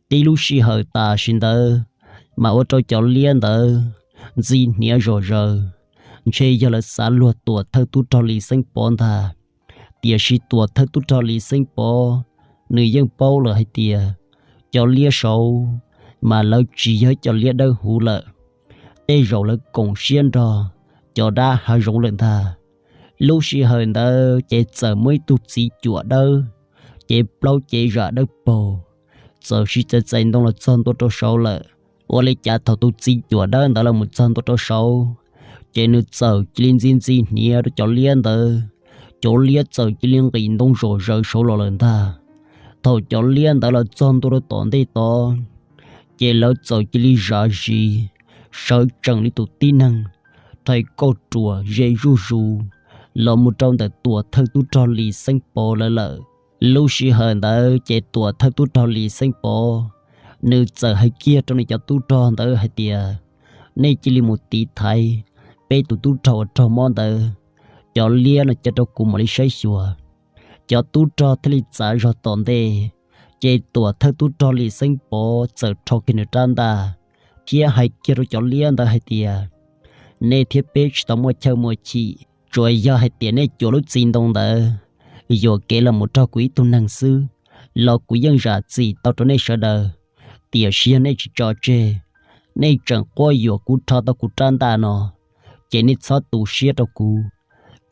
Tib lub sij hawm tam sim ntawd, mas ua rau cov liab ntawd ntxi hniav zom zaws, ntshe yog lawv xav luag Tuam Thawj Tub Rog Lis Xeeb Pov ntag. Tiam sis Tuam Thawj Tub Rog Lis Xeeb Pov, nws yeej paub lawm hais tias cov liab saud mas lawv tsis yog cov liab dawb huv lawm, tej zaum lawv koom siab nrog cov dab hav zoov lawm ntag. Lub sij hawm ntawd ces txawm muaj ib tug txiv cuam dawb, cev plaub cev zam dawb paug, txawm siv txais txais ntoo los txog ntua rau saud lawm. Ua li cas thaum tus txiv cuam dawb ntawd los mus txog ntua rau saud, ces nws txawm cia li ntxi ntxi hniav rau cov liab ntawd, cov liab txawm cia li nqis ntoo zom zaws saud los lawm ntag. Thaum cov liab ntawd los txog ntua rau tom ntej tod, ces lawv txawm cia li zav zis sawv tsees li tus tib neeg, rhais kauj ruam ze zuj zus los mus rau ntawm Tuam Thawj Tub Rog Lis Xeeb Pov lawv lawm. Lub sij hawm ntawd ces Tuam Thawj Tub Rog Lis Xeeb Pov nws txawm hais kiag rau nws cov tub rog ntawd hais tias, nej cia li mus tiv thaiv peb tus tub rog uas raug mob ntawd, cov liab no cia rau kuv mam li saib xyuas. Cov tub rog thiaj li txav zog tom ntej, ces Tuam Thawj Tub Rog Lis Xeeb Pov txawm rho kiag nws rab ntaj thiab hais kiag rau cov liab ntawd hais tias, nej thiab peb tsis tau muaj chawj muaj chim, tsuas yog hais tias nej cuam lub txiv ntoo ntawd yuam kev los mus raug kuv ib tug neeg xwb los kuv yeej zam txim tau rau nej sawv daws. Tiam sis yog nej tsis tso tseg, nej tseem quab yuam kuv rho tau kuv rab ntaj no, ces nej txhob tu siab rau kuv,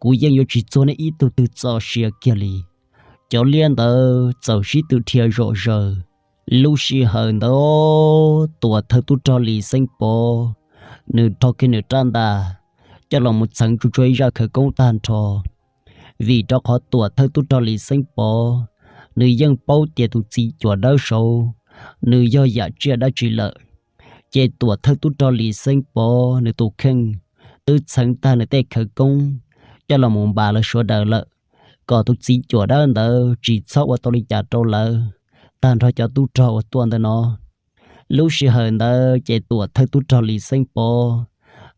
kuv yeej yuav tsis txuag nej ib tug twg txoj sia kiag li. Cov liab ntawd txawm sib tw dhia zom zaws. Lub sij hawm ntawd Tuam Thawj Tub Rog Lis Xeeb Pov nws rho kiag nws rab ntaj coj los mus txheev tsuag tsuag ib zaj khawv koob tag nrho, vim rau qhov Tuam Thawj Tub Rog Lis Xeeb Pov nws yeej paub tias tus txiv cuam dawb saud nws yog yam tsiaj dab tsi lawm. Ces Tuam Thawj Tub Rog Lis Xeeb Pov nws tus kheej twb txheev tag nws tej khawv koob coj los mus npas lawv sawv daws lawm, kom tus txiv cuam dawb ntawd tsis txhob ua tau li cas rau lawv tag nrho cov tub rog uas tuaj ntawm no. Lub sij hawm ntawd ces Tuam Thawj Tub Rog Lis Xeeb Pov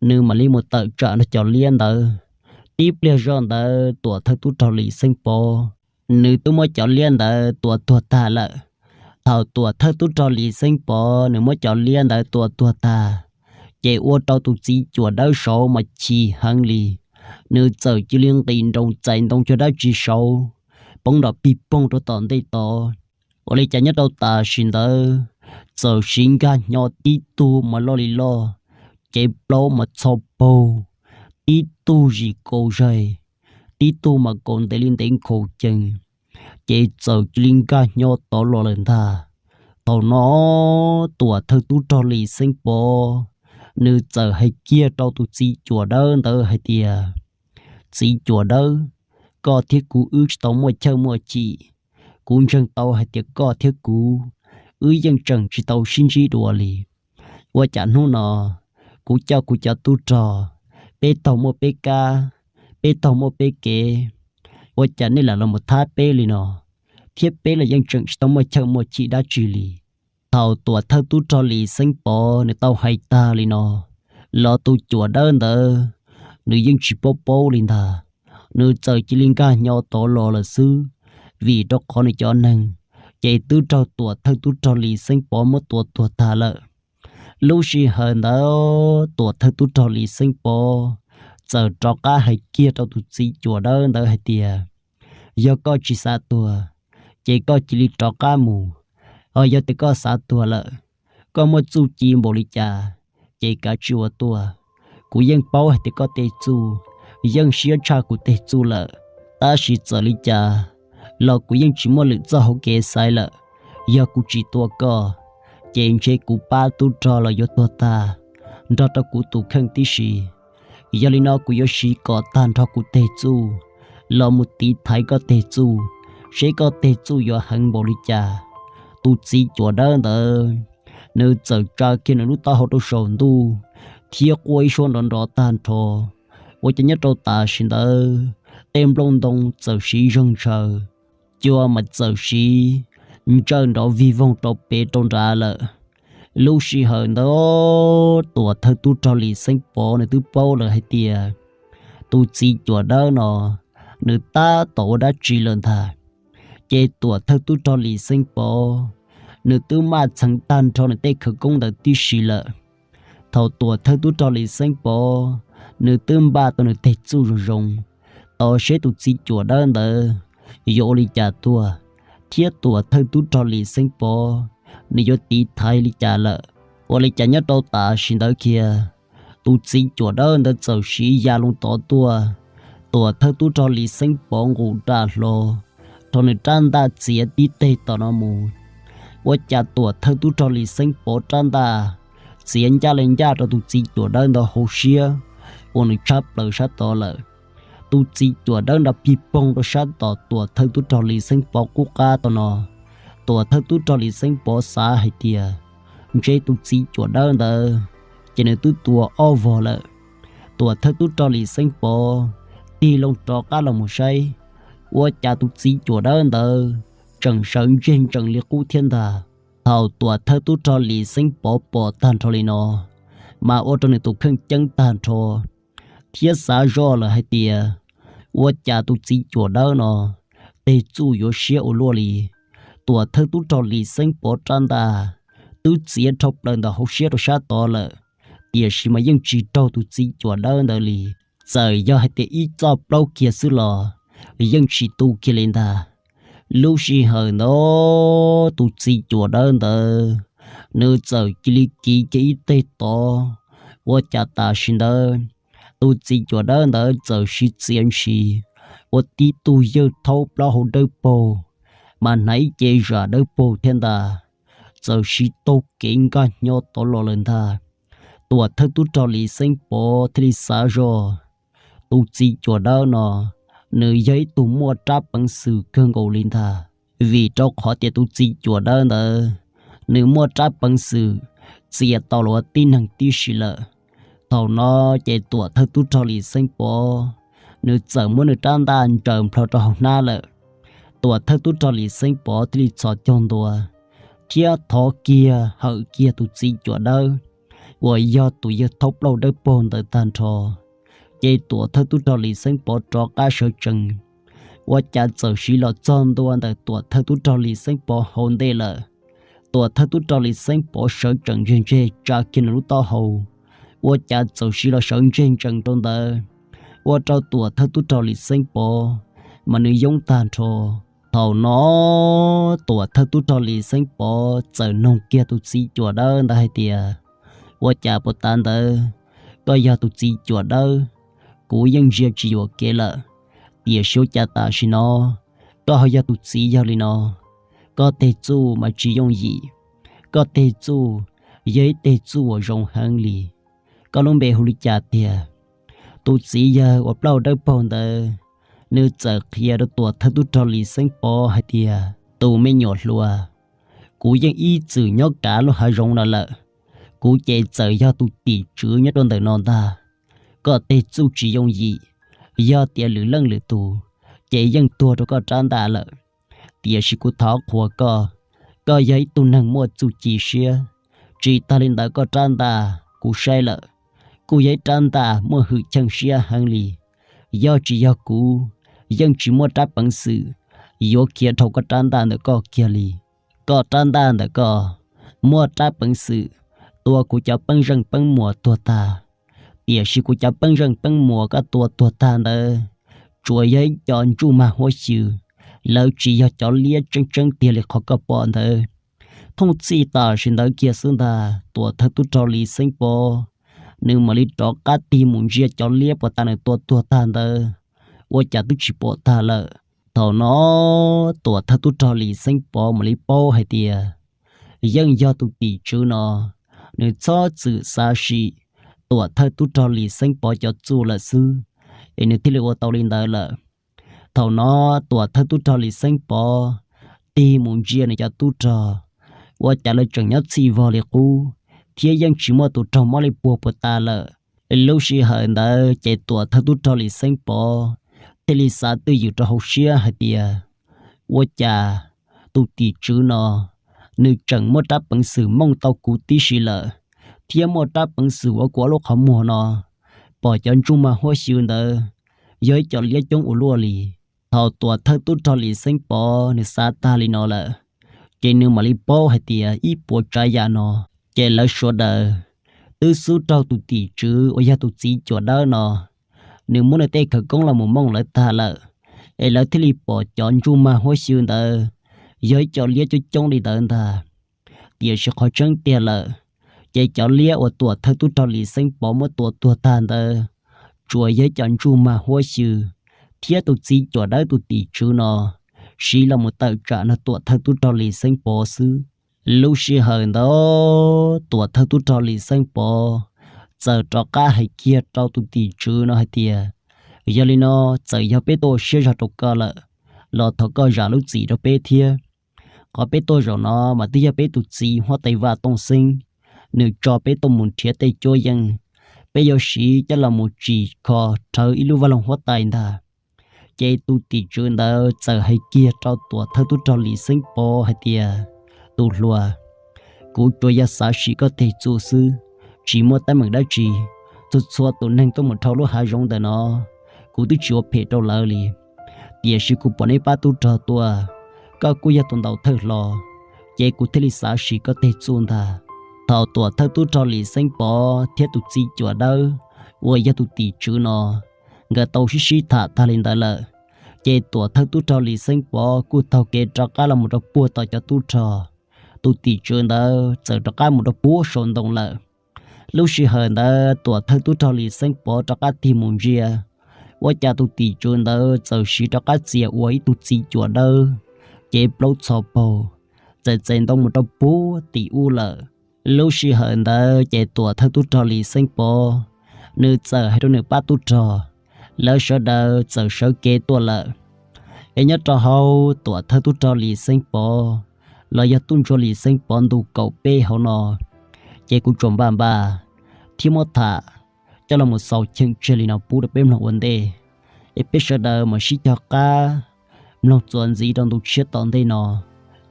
nws mam li mus tawm tsam nrog cov liab ntawd. Tib pliag zoj ntawd Tuam Thawj Tub Rog Lis Xeeb Pov nws twb muab cov liab ntawd tua tuag tag lawm. Thaum Tuam Thawj Tub Rog Lis Xeeb Pov nws muab cov liab ntawd tua tuag tag, ces ua rau tus txiv cuam dawb saud mas chim heev li. Nws txawm cia li nqis nroos txais ntoo cuag dab tsi saud poob nrov pig poog rau tom ntej tod. Ua li cas nyob rau tam sim ntawd txawm siv nkag hnyo tib tug mas loj li loj, cev plaub mas txho paug, tib tug zim kaus zaig, tib tug mas kaus ntev li ntev nkhaus cees, ces txawm cia li nkag hnyo tod los lawm ntag. Thaum no Tuam Thawj Tub Rog Lis Xeeb Pov nws txawm hais kiag rau tus txiv cuam dawb ntawd hais tias, txiv cuam dawb, koj thiab kuv wb tsis tau muaj chawj muaj chim. Kuv ntseeg tau hais tias koj thiab kuv wb yeej tseem tsis tau sib ntsib dua li. Ua cas hnub no kuv coj kuv cov tub rog, peb taug muaj peb kab, peb taug muaj peb kev, ua cas nej lam los mus thab peb li no, thiab peb los yeej tseem tsis tau muaj chawj muaj chim dab tsi li. Thaum Tuam Thawj Tub Rog Lis Xeeb Pov nws tau hais tag li no los tus cuam dawb ntawd nws yeej tsis paub paub li ntag. Nws txawm cia li nkag hnyo tod los lawm xwb, vim rau qhov nws cov neeg ces twb raug Tuam Thawj Tub Rog Lis Xeeb Pov muab tua tuag tag lawm. Lub sij hawm ntawd Tuam Thawj Tub Rog Lis Xeeb Pov txawm rov qab hais kiag rau tus txiv cuam dawb ntawd hais tias, yog koj tsis xav tuag, ces koj cia li rov qab mus. Ho yog tias koj xav tuag lawm, koj muaj txuj ci npaum li cas, ces kav tsij ua tuaj. Kuv yeej paub hais tias koj tej txuj yeej siab tshaj kuv tej txuj lawm, tab sis txawm li cas los kuv yeej tsis muaj lwm txoj hauv kev xaiv lawm. Yog kuv tsis tua koj, ces ntshe kuv pab tub rog los yuav tuag tag nrog rau kuv tus kheej tib si. Yog li no kuv yuav siv kom tag nrho kuv tej txuj los mus tiv thaiv koj tej txuj, seb koj tej txuj yuav heev npaum li cas. Tus txiv cuam dawb ntawd nws txawm tsa kiag nws lub taub hau rau saum ntuj thiab quaj ib suab nrov nrov tag nrho. Ua cas nyob rau tam sim ntawd tej nplooj ntoo txawm siv zeeg ntshaw, cua mas txawm siv ntsawj nrov vig voog rau pem rau nrad lawm. Lub sij hawm ntawd Tuam Thawj Tub Rog Lis Xeeb Pov nws twb paub lawm hais tias tus txiv cuam dawb no nws tab tom ua dab tsi lawm ntag. Ces Tuam Thawj Tub Rog Lis Xeeb Pov nws twb maj txheev tag nrho nws tej khawv koob ntawd tib si lawm. Thaum Tuam Thawj Tub Rog Lis Xeeb Pov nws twb npaj tau nws tej txuj zoo zoo, tos seb tus txiv cuam dawb ntawd yuav ua li cas tuaj, thiab Tuam Thawj Tub Rog Lis Xeeb Pov nws yuav tiv thaiv li cas lawm. Ua li cas nyob rau tam sim ntawd kiag, tus txiv cuam dawb ntawd txawm siv ya loo tod tuaj. Tuam Thawj Tub Rog Lis Xeeb Pov nqus raj hlo, rho nws rab ntaj txiav tib teg tom no mus. Ua cas Tuam Thawj Tub Rog Lis Xeeb Pov rab ntaj txiav ncaj li ncaj rau tus txiv cuam dawb ntawd hauv siab uas nws tshab plaws sab tod lawm. Tus txiv cuam dawb nrov pig poog rau sab tom Tuam Thawj Tub Rog Lis Xeeb Pov qub qab tom no, Tuam thawj tub rog Lis Xeeb Pov xav hais tias ntshe tus txiv cuam dawb ntawd ces nws twb tua ob vog lawm. Tuam thawj tub rog Lis Xeeb Pov tig loo rov qab los mus saib, ua cas tus txiv cuam dawb ntawd tseem sawv ntseg ntsees li qub thiab ntag. Thaum tuam thawj tub rog Lis Xeeb Pov pom tag nrho li no, mas ua rau nws tus kheej ceeb tag nrho thiab xav zoj lawm hais tias ua cas tus txiv cuam dawb no tej txuj yuav siab ua luaj li. Tuam thawj tub rog Lis Xeeb Pov rab ntaj twb txiav dhau plaws ntawm hauv siab rau sab tod lawm, tiam sis mas yeej tsis raug tus txiv cuam dawb ntawd li. Txawm yog hais tias ib txoj plaub kiag xwb los yeej tsis tu kiag li ntag. Lub sij hawm ntawd tus txiv cuam dawb ntawd nws txawm cia li kiv kiag ib teg tod, ua cas tam sim ntawd tus txiv cuam dawb ntawd txawm siv txiav ntshis ua tib tug yawg thaub plaub hau dawb paug, mas hnav ib ce zam dawb paug thiab ntag, txawm siv taug kev nkag hnyo tod los lawm ntag. Tuam thawj tub rog Lis Xeeb Pov thiaj li xav zoj, tus txiv cuam dawb no nws yog ib tug muaj rab peev xwm kawg nkaus li ntag, vim rau qhov tias tus txiv cuam dawb ntawd nws muaj rab peev xwm txia tau los ua tib neeg tib si lawm. Thaum no ces tuam thawj tub rog Lis Xeeb Pov nws txawm muab nws rab ntaj ntsaws nplho rau hauv hnab lawm. Tuam thawj tub rog Lis Xeeb Pov thiaj li txhos caug ntua thiab thov kiag hawm kiag tus txiv cuam dawb uas yog tus yawg thaub plaub dawb paug ntawd tag nrho, ces tuam thawj tub rog Lis Xeeb Pov rov qab sawv tsees, ua cas txawm siv los txog ntua ntawm tuam thawj tub rog Lis Xeeb Pov hauv ntej lawm. Tuam thawj tub rog Lis Xeeb Pov sawv tsees ntseg ntseg tsa kiag nws lub taub hau, ua cas txawm siv los sawv ntseg ntsees rau ntawd, ua rau tuam thawj tub rog Lis Xeeb Pov mas nws yoob tag nrho. Thaum no tuam thawj tub rog Lis Xeeb Pov txawm noog kiag tus txiv cuam dawb ntawd hais tias, ua cas puas tas ntawd koj yog tus txiv cuam dawb, kuv yeej ntsia tsis yuam kev lawm, tiam sis ua cas tam sim no koj ho yog tus txiv yawg li no? Koj tej txuj mas tsis yooj yim, koj tej txuj yog ib tej txuj uas zoo heev li. Koj lub npe hu li cas tiag? Tus txiv yawg uas plaub dawb paug ntawd nws txawm qhia rau tuam thawj tub rog Lis Xeeb Pov hais tias, tus me nyuam hluas, kuv yeej ib txwm nyob kav lub hav zoov no lawm, kuv ces txawm yog tus tim tswv nyob rau ntawm no ntag. Koj tej txuj tsis yooj yim, yog tias lwm leej lwm tus ces yeej tuag rau koj rab ntaj lawm. Tiam sis kuv thov qhuas koj, koj yog ib tug neeg muaj txuj ci siab. Tsis tag li ntawd koj rab ntaj kuv saib lawm, kuj yog ib rab ntaj muaj hwm cheej siab heev li. Yog tsis yog kuv, yeej tsis muaj rab peev xwm yuav khiav dhau koj rab ntaj ntawm koj kiag li. Koj rab ntaj ntawm koj muaj rab peev xwm tua kuv cov peeb zeej peeb muas tuag tag, tiam sis kuv cov peeb zeej peeb muas koj tua tuag tag ntawd tsuas yog ib co ntsuj mag huab xyw, lawv tsis yog cov liab tseeb tseeb tiag li qhov koj pom ntawd. Thooj txhij tam sim ntawd kiag xwb ntag tuam thawj tub rog Lis Xeeb Pov nws mam li rov qab tig mus ntsia cov liab puas tas nws tua tuag tag ntawd, ua cas twb tsis pom tag lawm. Thaum no tuam thawj tub rog Lis Xeeb Pov mam li paub hais tias yeej yog tus tim tswv no nws txhob txwm xav sim tuam thawj tub rog Lis Xeeb Pov cov txuj lawm xwb, es nws thiaj li ua tau li ntawd lawm. Thaum no tuam thawj tub rog Lis Xeeb Pov tig mus ntsia nws cov tub rog, ua cas lawv tseem nyob txhij vog li qub, thiab yeej tsis muaj tus raug mob li puag puas tas lawm. Lub sij hawm ntawd ces tuam thawj tub rog Lis Xeeb Pov thiaj li xav twj ywm rau hauv siab hais tias, ua cas tus tim tswv no nws tseem muaj rab peev xwm mooj tau kuv tib si lawm, thiab muaj rab peev xwm ua kuv ob lub qhov muag no pom cov ntsuj mag huab xyw ntawd yog ib co liab coob ua luaj li. Thaum tuam thawj tub rog Lis Xeeb Pov nws xav tag li no lawm, ces nws mam li paub hais tias ib puas tsav yam no ces lawv sawv daws twb xub raug tus tim tswv uas yog tus txiv cuam dawb no, nws muab nws tej khawv koob los mus mooj lawv tag lawm, es lawv thiaj li pom cov ntsuj mag huab xyw ntawd yog ib co liab coob coob li ntawd ntag. Tiam sis qhov tseeb tiag lawm, ces cov liab uas tuam thawj tub rog Lis Xeeb Pov muab tua tuag tag ntawd tsuas yog ib co ntsuj mag huab xyw, thiab tus txiv cuam dawb tus tim tswv no siv los mus tawm tsam nrog tuam thawj tub rog Lis Xeeb Pov xwb. Lub sij hawm ntawd tuam thawj tub rog Lis Xeeb Pov txawm rov qab hais kiag rau tus tim tswv no hais tias, yog li no, txawm yog peb tuaj siab zog rau koj lawm, los thov koj zam lub txim rau peb thiab. Qhov peb tuaj zaum no mas twb yog peb tus txiv huab tais Vaj Tooj Xeeb, nws tso peb tuaj mus nrhiav tej cuab yeej, peb yuav siv coj los mus tsim kho rhawv ib lub vaj loog huab tais ntag. Ces tus tim tswv ntawd txawm hais kiag rau tuam thawj tub rog Lis Xeeb Pov hais tias, Tus hluas, kuv tsuas yog xav sim koj tej txuj xwb, tsis muaj teeb meem dab tsi. Txhua txhua tus neeg tuaj mus dhau lub hav zoov ntawm no, kuv twb tsis ua phem rau lawv li. Tiam sis kuv pom neb pab tub rog tuaj, koj kuj yog tus ntaus thawj hlo, ces kuv thiaj li xav sim koj tej txuj ntag. Thaum tuam thawj tub rog Lis Xeeb Pov thiab tus txiv cuam dawb uas yog tus tim tswv no, nkawd tau sib sib tham tag li ntawd lawm, ces tuam thawj tub rog Lis Xeeb Pov kuj taug kev rov qab los mus rau puag tom cov tub rog. Tus tim tswv ntawd txawm rov qab mus rau puag saum ntoo lawm. Lub sij hawm ntawd tuam thawj tub rog Lis Xeeb Pov rov qab tig mus ntsia, ua cas tus tim tswv ntawd txawm siv rov qab txias ua ib tug txiv cuam dawb, cev plaub txho paug, txais txais ntoo mus rau puag tim ub lawm. Lub sij hawm ntawd ces tuam thawj tub rog Lis Xeeb Pov, nws txawm hais rau nws pab tub rog, lawv sawv daws txawm sawv kev tuaj lawm. Es nyob rau hauv tuam thawj tub rog Lis Xeeb Pov los yog tub ntsuag Lis Xeeb Pov ntu kaum peb hauv no, ces kuv tsuas npaj npaj thiab muab tham coj los mus xaus cheem tseg li no pub rau peb mloog ua ntej. Es peb sawv daws mam sib cog qab mloog txuas ntxiv rau ntu tshiab tom ntej no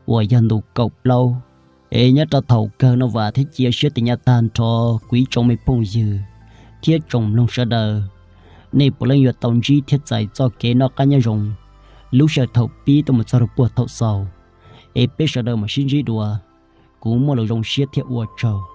uas yog ntu kaum plaub. Es nyob rau thaum kawg no vam thiab cia siab tias nyaj tag nrho kuv ib tsoom me phooj ywg thiab tsoom mloog sawv daws, nej puav leej yuav tau ntsib thiab txais txoj kev noj qab nyob zoo lub sij hawm thaum pib tuaj mus txog rau puag thaum xaus. Es peb sawv daws mam sib ntsib dua, kuv muaj lus zoo siab thiab ua tsaug.